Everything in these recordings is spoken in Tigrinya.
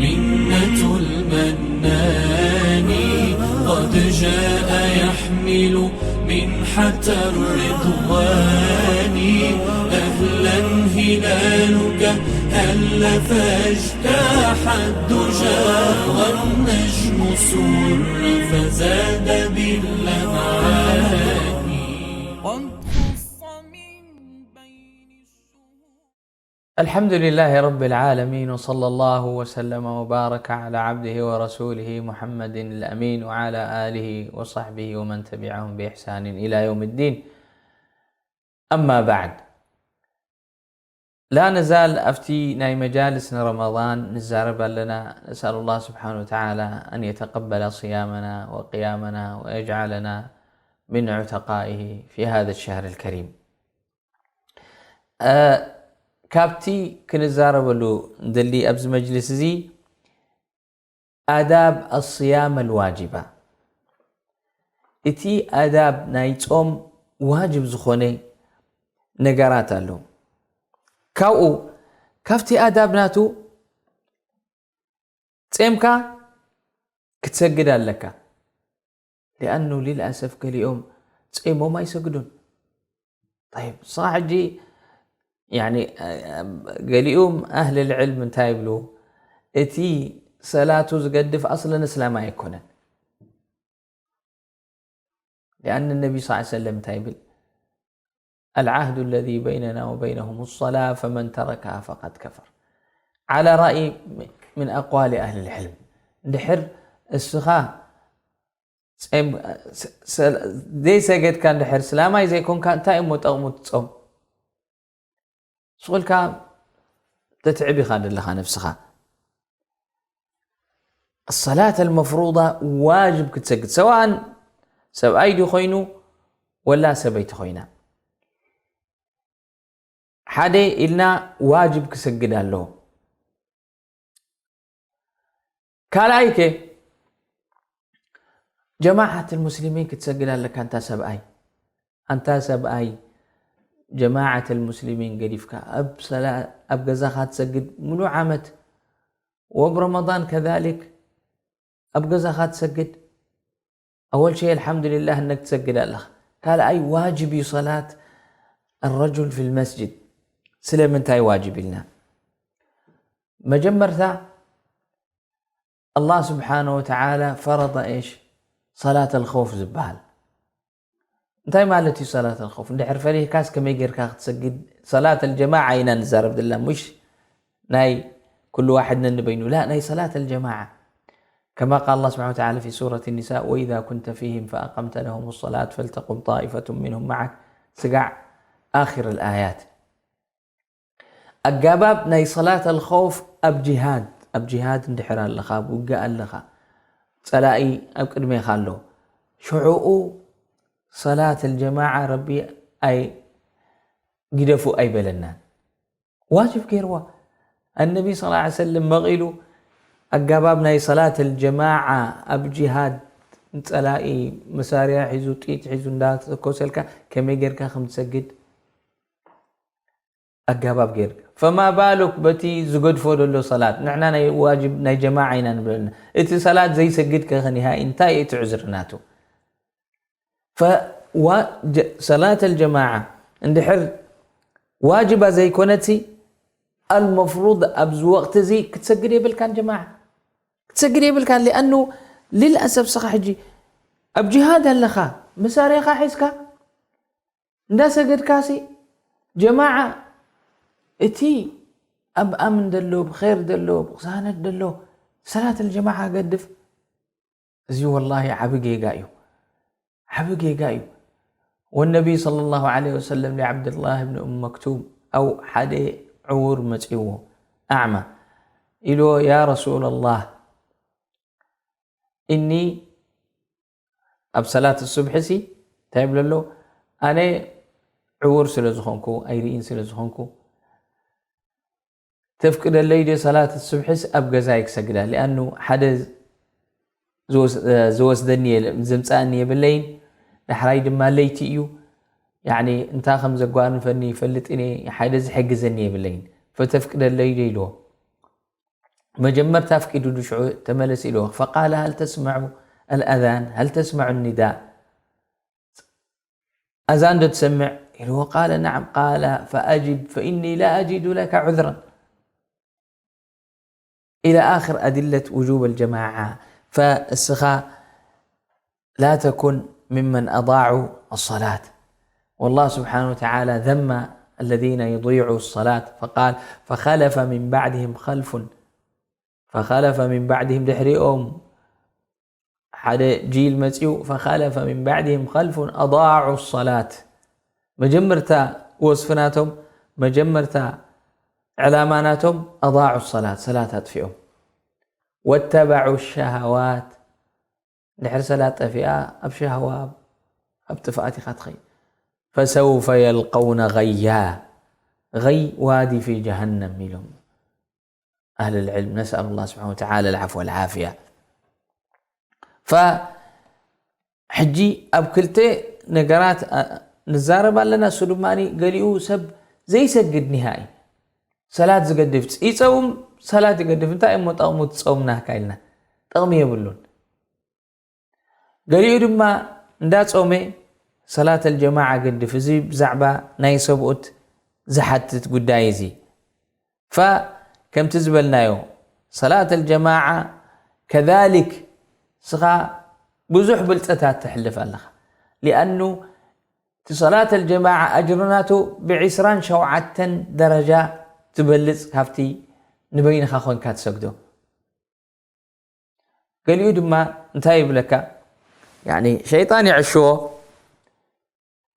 منة المنان قد جاء يحمل منحة الرضوان. أهلا هلالك هل فاجتاح الدجى والنجم سر فزاد باللمعان. قد خص من بين الشهور. الحمد لله رب العالمين، وصلى الله وسلم وبارك على عبده ورسوله محمد الأمين وعلى آله وصحبه ومن تبعهم بإحسان إلى يوم الدين. أما بعد، لا نزال أفتي ناي مجالس رمضان نزارب لنا، نسأل الله سبحانه وتعالى أن يتقبل صيامنا وقيامنا ويجعلنا من عتقائه في هذا الشهر الكريم. እ፣ ካብቲ ክንዛረበሉ እንደሊ ኣብዚ መጅልስ እዚ ኣዳብ ኣስያም ኣልዋጅባ፣ እቲ ኣዳብ ናይ ጾም ዋጅብ ዝኾነ ነገራት ኣሎ። ካብኡ ካብቲ ኣዳብ ናቱ ጼምካ ክትሰግድ ኣለካ። ሊኣኑ ሊልኣሰፍ ገሊኦም ጼሞም ኣይሰግዱን። ጠይብ፣ ንስኻ ሕጂ ያኒ፣ ገሊኦም ኣህል ልዕልም እንታይ ይብሉ? እቲ ሰላቱ ዝገድፍ ኣስለን እስላም ኣይኮነን። ሊኣን ነቢ ስ ሰለም እንታይ ይብል? العهد الذي بيننا وبينهم الصلاة فمن تركها فقد كفر. على رأي من أقوال أهل العلم. እንድሕር እስኻ ጸም-፣ ሰ-፣ ሰ-፣ ዘይሰገድካ እንድሕር ስላማይ ዘይኮንካ እንታይ እሞ ጠቕሙ ትጾም? ስቑልካ ተትዕብ ኢኻ ዘለኻ ነብስኻ። الصلاة المفروضة ዋጅብ ክትሰግድ፣ ሰዋእን ሰብኣይ ድዩ ኮይኑ ወላ ሰበይቲ ኮይና፣ ሓደ ኢልና ዋጅብ ክሰግድ ኣለዎ። ካልኣይ ከ ጀማዓት ልሙስሊሚን ክትሰግድ ኣለካ። ኣንታ ሰብኣይ፣ ኣንታ ሰብኣይ ጀማዓት ልሙስሊሚን ገዲፍካ ኣብ ሰላ-፣ ኣብ ገዛኻ ትሰግድ ሙሉእ ዓመት፣ ወብ ረመዳን ከዛሊክ ኣብ ገዛኻ ትሰግድ። ኣወል ሸይ ኣልሓምዱሊላህ እነክ ትሰግድ ኣለኻ። ካልኣይ ዋጅብ እዩ ሰላት الرجل في المسجد። ስለምንታይ ዋጅብ ኢልና? መጀመርታ ኣላህ ስብሓነ ወተዓላ ፈረደ እሽ ሰላት ኣልኸውፍ ዝበሃል። እንታይ ማለት እዩ ሰላት ኣልኸውፍ? እንድሕር ፈሪህካስ ከመይ ጌርካ ክትሰግድ? ሰላት ኣልጀማዓ ኢና ንዛረብ ዘለና፣ ሙሽ ናይ ኩሉ ዋሕድ ነንበይኑ። ላ፣ ናይ ሰላት ኣልጀማዓ። كما قال الله سبحانه وتعالى في سورة النساء: وإذا كنت فيهم فأقمت لهم الصلاة فلتقم طائفة منهم معك. ስጋዕ ኣኺር ኣልኣያት። ኣጋባብ ናይ ሰላት ኣልኸውፍ ኣብ ጂሃድ፣ ኣብ ጂሃድ እንድሕር ኣለኻ፣ ኣብ ውግእ ኣለኻ፣ ጸላኢ ኣብ ቅድሜኻ ኣሎ፣ ሽዑኡ ሰላት ኣልጀማዓ ረቢ ኣይ-፣ ግደፉ ኣይበለናን። ዋጅብ ገይርዋ። ኣነቢ ሰለላሁ ዐለይሂ ወሰለም መቒሉ ኣጋባብ ናይ ሰላት ኣልጀማዓ ኣብ ጂሃድ፣ ጸላኢ መሳርያ ሒዙ፣ ጥይት ሒዙ እንዳተኮሰልካ ከመይ ጌርካ ከም ትሰግድ ኣጋባብ ጌርካ። ፈማ ባሉክ በቲ ዝገድፎ ዘሎ ሰላት። ንሕና ናይ ዋጅብ ናይ ጀማዓ ኢና ንብለልና። እቲ ሰላት ዘይሰግድ ከ ንሃይ እንታይ እዩ እቲ ዕዝሪ ናቱ? ፈዋ-፣ ጀ-፣ ሰላት ኣልጀማዓ እንድሕር ዋጅባ ዘይኮነትሲ፣ ኣልመፍሩድ ኣብዚ ወቕቲ እዚ ክትሰግድ የብልካን ጀማዓ። ክትሰግድ የብልካን። ሊኣኑ ሊልኣሰፍ ስኻ ሕጂ ኣብ ጅሃድ ኣለኻ፣ መሳርያኻ ሒዝካ እንዳሰገድካሲ፣ ጀማዓ እቲ ኣብ ኣምን ደሎ፣ ብኸይር ደሎ፣ ብቕሳነት ደሎ፣ ሰላት ኣልጀማዓ ገድፍ። እዚ ወላሂ ዓቢ ጌጋ እዩ። ዓቢ ጌጋ እዩ። ወነቢ ሰለላሁ ዐለይሂ ወሰለም ሊዓብድላህ ብን ኡም መክቱም፣ ኣው ሓደ ዕዉር መጺዎ፣ ኣዕማ፣ ኢልዎ፣ "ያ ረሱለላህ፣ እኒ ኣብ ሰላት ሱብሒ ሲ እንታይ ይብሎ ኣሎ? ኣነ ዕዉር ስለ ዝኾንኩ፣ ኣይርእን ስለ ዝኾንኩ፣ ተፍቅደለይ ድዮ ሰላት ሱብሒስ ኣብ ገዛይ ክሰግዳ? ሊኣኑ ሓደ ዝወስ-፣ ዝወስደኒ የለ-፣ ዘምጽኣኒ የብለይን፣ ዳሕራይ ድማ ለይቲ እዩ፣ ያዕኒ እንታይ ከም ዘጓንፈኒ ይፈልጥን እየ፣ ሓደ ዝሕግዘኒ የብለይን፣ ፈተፍቅደለይ ድዮ?" ኢልዎ። መጀመርታ ኣፍቂዱ ሽዑ ተመለስ ኢልዎ። فقال هل تسمع الأذان؟ هل تسمع النداء؟ ኣዛን ዶ ትሰምዕ ኢልዎ። قال نعم. قال فأجب فإني لا أجد لك عذرا. إلى آخر أدلة وجوب الجماعة. فالسخاء لا تكن ممن أضاعوا الصلاة. والله سبحانه وتعالى ذم الذين يضيعوا الصلاة فقال فخلف من بعدهم خلف. فخلف من بعدهم ድሕሪኦም ሓደ ጂል መጺኡ فخلف من بعدهم خلف أضاعوا الصلاة. መጀመርታ ወስፍናቶም መጀመርታ ዕላማ ናቶም أضاعوا الصلاة ሰላት ኣጥፊኦም واتبعوا الشهوات ድሕሪ ሰላት ጠፊኣ ኣብ ሸህዋ ኣብ ጥፍኣት ኢኻ ትኸይ فسوف يلقون غيا غي وادي في جهنم ኢሎም أهل العلم نسأل الله سبحانه وتعالى العفو والعافية فحجي ኣብ ክልተ ነገራት ንዛረብ ኣለና እሱ ድማ ገሊኡ ሰብ ዘይሰግድ ኒሃ እዩ ሰላት ዝገድፍ ይፀውም ሰላት ይገድፍ እንታይ እሞ ጠቕሙ ትፀውም ናካ ኢልና ጠቕሚ የብሉን ገሊኡ ድማ እንዳጾመ ሰላት الجماعة ገድፍ እዚ ብዛዕባ ናይ ሰብኡት ዝሓትት ጉዳይ እዚ فከምቲ ዝበልናዮ ሰላት الجماعة كذلك ስኻ ብዙሕ ብልፀታት ተሕልፍ ኣለኻ لأنه እቲ ሰላት الجماعة ኣጅርናቱ ብዒስራን ሸውዓተን ደረጃ ትበልፅ ካብቲ ንበይንኻ ኮንካ ትሰግዶ ገሊኡ ድማ እንታይ ይብለካ يعني ሸይጣን ይዕሽዎ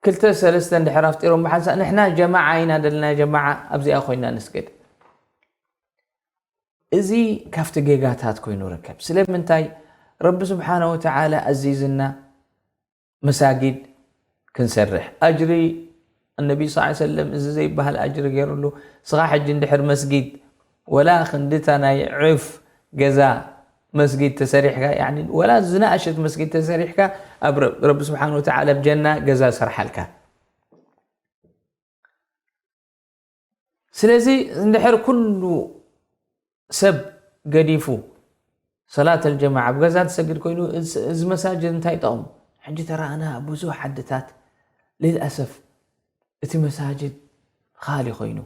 ክልተ ሰለስተ እንድሕር ኣፍጢሮም ብሓንሳ ንሕና ጀማዓ ኢና ደለና ጀማዓ ኣብዚኣ ኮይና ንስገድ እዚ ካብቲ ጌጋታት ኮይኑ ርከብ ስለምንታይ ረቢ ስብሓነ ወተዓላ ኣዚዝና መሳጊድ ክንሰርሕ ኣጅሪ النبي صلى الله عليه وسلم እዚ ዘይበሃል ኣጅሪ ገይሩሉ ስኻ ሕጂ እንድሕር መስጊድ ወላ ክንድታ ናይ ዕፍ ገዛ መስጊድ ተሰሪሕካ ያኒ ወላ ዝናእሸት መስጊድ ተሰሪሕካ ኣብ ረቢ ስብሓን ወተዓላ ኣብ ጀና ገዛ ሰርሓልካ ስለዚ እንድሕር ኩሉ ሰብ ገዲፉ ሰላት الجماعة ኣብ ገዛ ትሰግድ ኮይኑ እዚ መሳጅድ እንታይ ጠቕሙ ሕጂ ተራእና ብዙሕ ዓድታት للأسف እቲ መሳጅድ ኻሊ ኮይኑ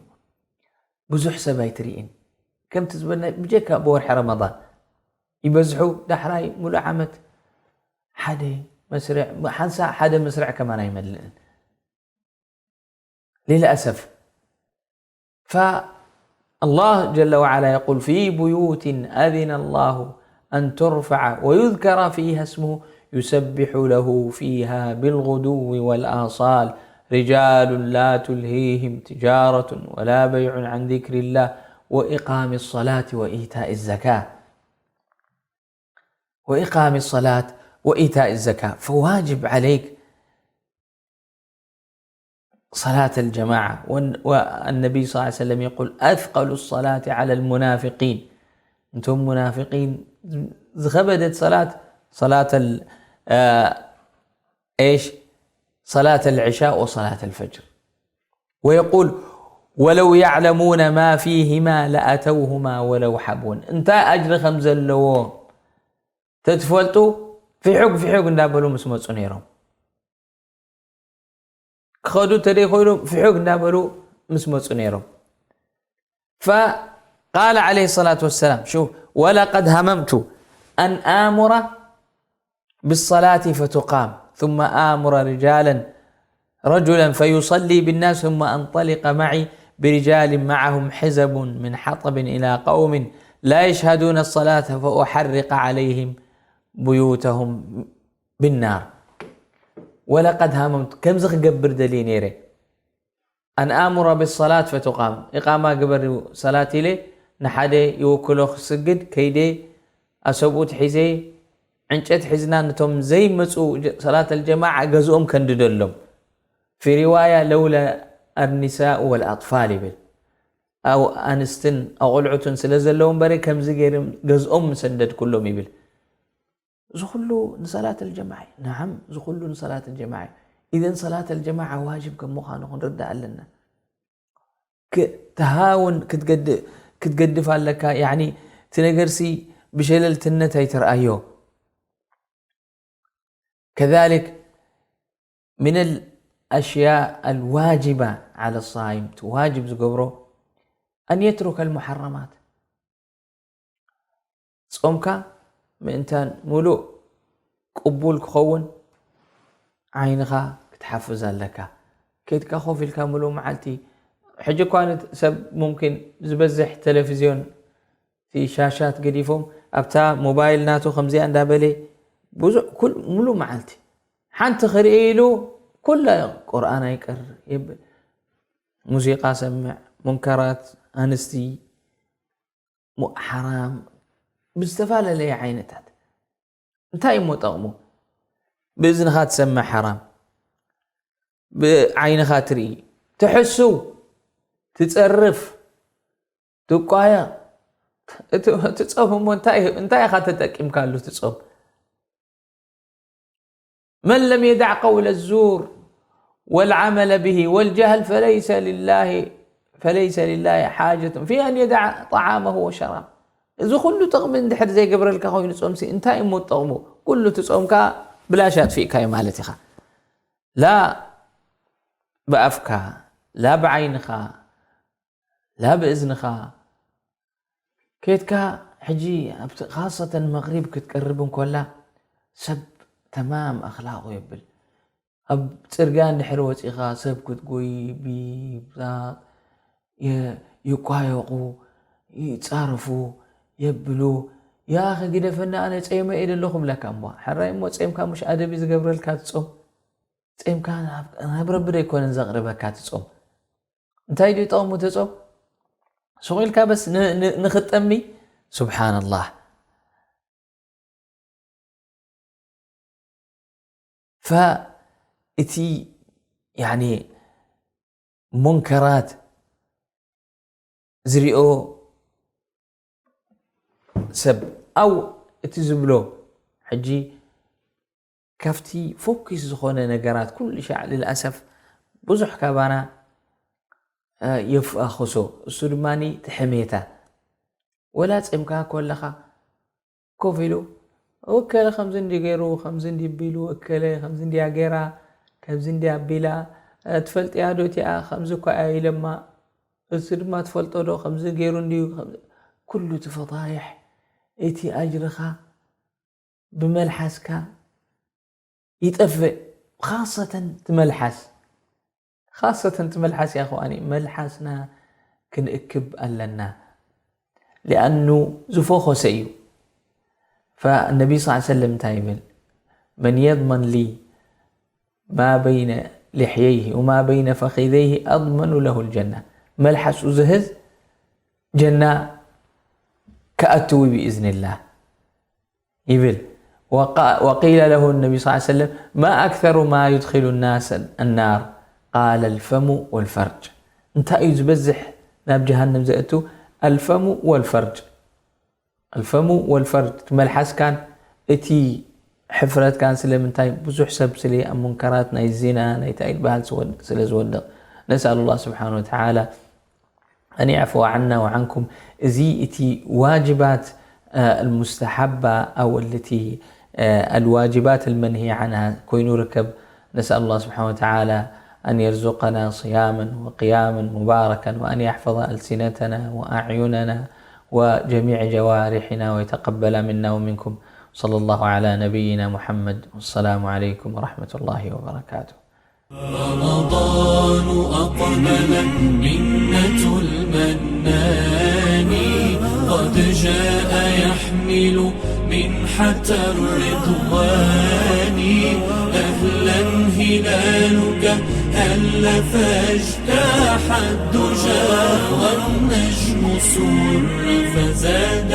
ብዙሕ ሰብ ኣይትርእን ከምቲ ዝበልና ብጀካ ብወርሒ ረመዳን ይበዝሑ ዳሕራይ ሙሉእ ዓመት ሓደ መስርዕ ሓንሳ ሓደ መስርዕ ከማን ኣይመልእን للأسف فالله جل وعلا يقول في بيوت أذن الله أن ترفع ويذكر فيها اسمه يسبح له فيها بالغدو والآصال رجال لا تلهيهم تجارة ولا بيع عن ذكر الله وإقام الصلاة وإيتاء الزكاة وإقام الصلاة وإيتاء الزكاة فواجب عليك صلاة الجماعة والنبي صلى الله عليه وسلم يقول أثقل الصلاة على المنافقين أنتم منافقين زخبدت صلاة صلاة ال آه إيش صلاة العشاء وصلاة الفجر ويقول ولو يعلمون ما فيهما لأتوهما ولو حبوا እንታይ ኣጅሪ ከም ዘለዎ ተትፈልጡ ፊሑግ ፊሑግ እንዳበሉ ምስ መፁ ነይሮም ክኸዱ ተደይኮይኑ ፍሑግ እንዳበሉ ምስ መፁ ነይሮም فقال عليه الصلاة والسلام شوف ولقد هممت أن آمر بالصلاة فتقام ثم آمر رجالا رجلا فيصلي بالناس ثم أنطلق معي برجال معهم حزب من حطب إلى قوم لا يشهدون الصلاة فأحرق عليهم بيوتهم بالنار ولقد هممت ከምዚ ክገብር ደልየ ነይረ أن آمر بالصلاة فتقام إقامة ግበር ሰላት ኢለ ንሓደ ይውክሎ ክስግድ ከይደ ኣሰብኡት ሒዘ ዕንጨት ሒዝና ነቶም ዘይመፁ ሰላት الجماعة ገዝኦም ከንድደሎም في رواية لولا النساء والأطفال ይብል ኣው ኣንስትን ኣቆልዑትን ስለ ዘለዉ እምበረ ከምዚ ገይርም ገዝኦም ምሰደድኩሎም ይብል እዚ ኩሉ ንሰላት الجماعة እዩ نعم እዚ ኩሉ ንሰላት الجماعة እዩ إذن ሰላት الجماعة واجب ከም ምዃኑ ክንርዳእ ኣለና ተሃውን ክትገድፍ ኣለካ يعني እቲ ነገርሲ ብሸለልትነት ኣይትርኣዮ። كذلك من الأشياء الواجبة على الصائم، ዋጅብ ዝገብሮ أن يترك المحرمات። ጾምካ ምእንታን ሙሉእ ቅቡል ክኸውን ዓይንኻ ክትሓፍዝ ኣለካ። ከይድካ ኮፍ ኢልካ ሙሉእ መዓልቲ፣ ሕጂ እኳ ን-፣ ሰብ ሙምኪን ዝበዝሕ ቴሌቪዝዮን፣ እቲ ሻሻት ገዲፎም ኣብታ ሞባይል ናቱ ከምዚኣ እንዳበለ ብዙሕ ኩል-፣ ሙሉእ መዓልቲ ሓንቲ ክርኢ ኢሉ ኩላ ቁርኣን ኣይቀር የብል። ሙዚቃ ሰምዕ፣ ሙንከራት፣ ኣንስቲ፣ ሙ-፣ ሓራም ብዝተፈላለየ ዓይነታት። እንታይ እሞ ጠቕሙ? ብእዝንኻ ትሰምዕ ሓራም፣ ብዓይንኻ ትርኢ፣ ትሕስው፣ ትጸርፍ፣ ትቋየቕ። እቲ፣ እቲ ጾም እሞ እንታይ፣ እንታይ ኢኻ ተጠቂምካሉ እቲ ጾም؟ من لم يدع قول الزور والعمل به والجهل فليس لله، فليس لله حاجة في أن يدع طعامه وشرابه። እዚ ኩሉ ጥቕሚ እንድሕር ዘይገብረልካ ኮይኑ ጾምሲ እንታይ እሞ ጠቕሙ? ኩሉ እቲ ጾምካ ብላሽ ኣጥፊእካዩ ማለት ኢኻ። ላ ብኣፍካ፣ ላ ብዓይንኻ፣ ላ ብእዝንኻ፣ ከድካ ሕጂ ኣብቲ፣ ካሰተን መቕሪብ ክትቀርብ እንኮላ ሰብ ተማም ኣኽላቑ የብል። ኣብ ጽርግያ እንድሕር ወጺኻ ሰብ ክትጎይ ቢብዛ የ-፣ ይቋየቑ፣ ይጻረፉ፣ የብሉ። "ያኺ ግደፈኒ ኣነ ጸይመ እየ ዘለኹ" ብለካ እሞ። ሕራይ እሞ ጸይምካ ምሽ ኣደብ እዩ ዝገብረልካ ትጾም። ጸይምካ ናብ፣ ናብ ረቢ ዶ ኣይኮነን ዘቕርበካ ትጾም። እንታይ ድዩ ጠቕሙ እቲ ጾም? ሱቕ ኢልካ በስ ን-፣ ን-፣ ንኽጠሚ? ሱብሓነላህ። ፈእቲ፣ ያኒ፣ ሙንከራት ዝሪኦ ሰብ፣ ኣው እቲ ዝብሎ፣ ሕጂ ካብቲ ፎኪስ ዝኾነ ነገራት ኩሉ ሻዕ ልልኣሰፍ ብዙሕ ካባና፣ እ፣ የፋኽሶ። እሱ ድማ እቲ ሕሜታ። ወላ ጸምካ ከለኻ ኮፍ ኢሉ፣ "እከለ ከምዚ እንዲ ገይሩ፣ ከምዚ እንዲ ቢሉ፣ እከለ ከምዚ እንዲያ ገይራ፣ ከምዚ እንዲያ ኣቢላ፣ እ፣ ትፈልጥያ ዶ እቲኣ ከምዚ እኳ እያ ኢለማ፣ እሱ ድማ ትፈልጦ ዶ ከምዚ ገይሩ እንዲዩ?" ከምዚ ኩሉ እቲ ፈዳይሕ፣ እቲ ኣጅርኻ ብመልሓስካ ይጠፍእ። ካሰተን ትመልሓስ፣ ካሰተን ትመልሓስ እያ። ኸዋኒ መልሓስና ክንእክብ ኣለና። ሊኣኑ ዝፈኾሰ እዩ። ፈነቢ ስ ሰለም እንታይ ይብል? መን የضመን ሊ ማ በይነ ልሕየይህ ወማ በይነ ፈኺዘይህ ኣضመኑ ለሁ ልጀና። መልሓሱ ዝህዝ ጀና ክኣትዊ ብኢዝንላህ ይብል። ወቃ-፣ ወቂለ ለሁ ነቢ ስ ሰለም ማ ኣክተሩ ማ ዩድኪሉ ናስ ኣናር ቃለ ኣልፈሙ ወልፈርጅ። እንታይ እዩ ዝበዝሕ ናብ ጀሃንም ዘእቱ? ኣልፈሙ ወልፈርጅ። ኣልፈሙ ወልፈርጅ፣ እቲ መልሓስካን እቲ ሕፍረትካን። ስለምንታይ? ብዙሕ ሰብ ስለ ኣብ ሙንከራት ናይ ዚና ናይ እንታይ ዝበሃል ስወድ-፣ ስለ ዝወድቕ። ነስኣሉ ላህ ስብሓነ ወተዓላ ኣን የዕፍወ ዓና ወዓንኩም። እዚ እቲ ዋጅባት፣ አ፣ ኣልሙስተሓባ ኣው ኣለቲ፣ አ፣ ኣልዋጅባት ኣልመንሂ ዓንሃ ኮይኑ ርከብ። نسأل الله سبحانه وتعالى أن يرزقنا صياما وقياما مباركا، وأن يحفظ ألسنتنا وأعيننا وجميع جوارحنا، ويتقبل منا ومنكم. صلى الله على نبينا محمد، والسلام عليكم ورحمة الله وبركاته. رمضان أقبل، منة المنان قد جاء يحمل منحة الرضوان. أهلا هلالك هل فاجتاح الدجى، والنجم سر فزاد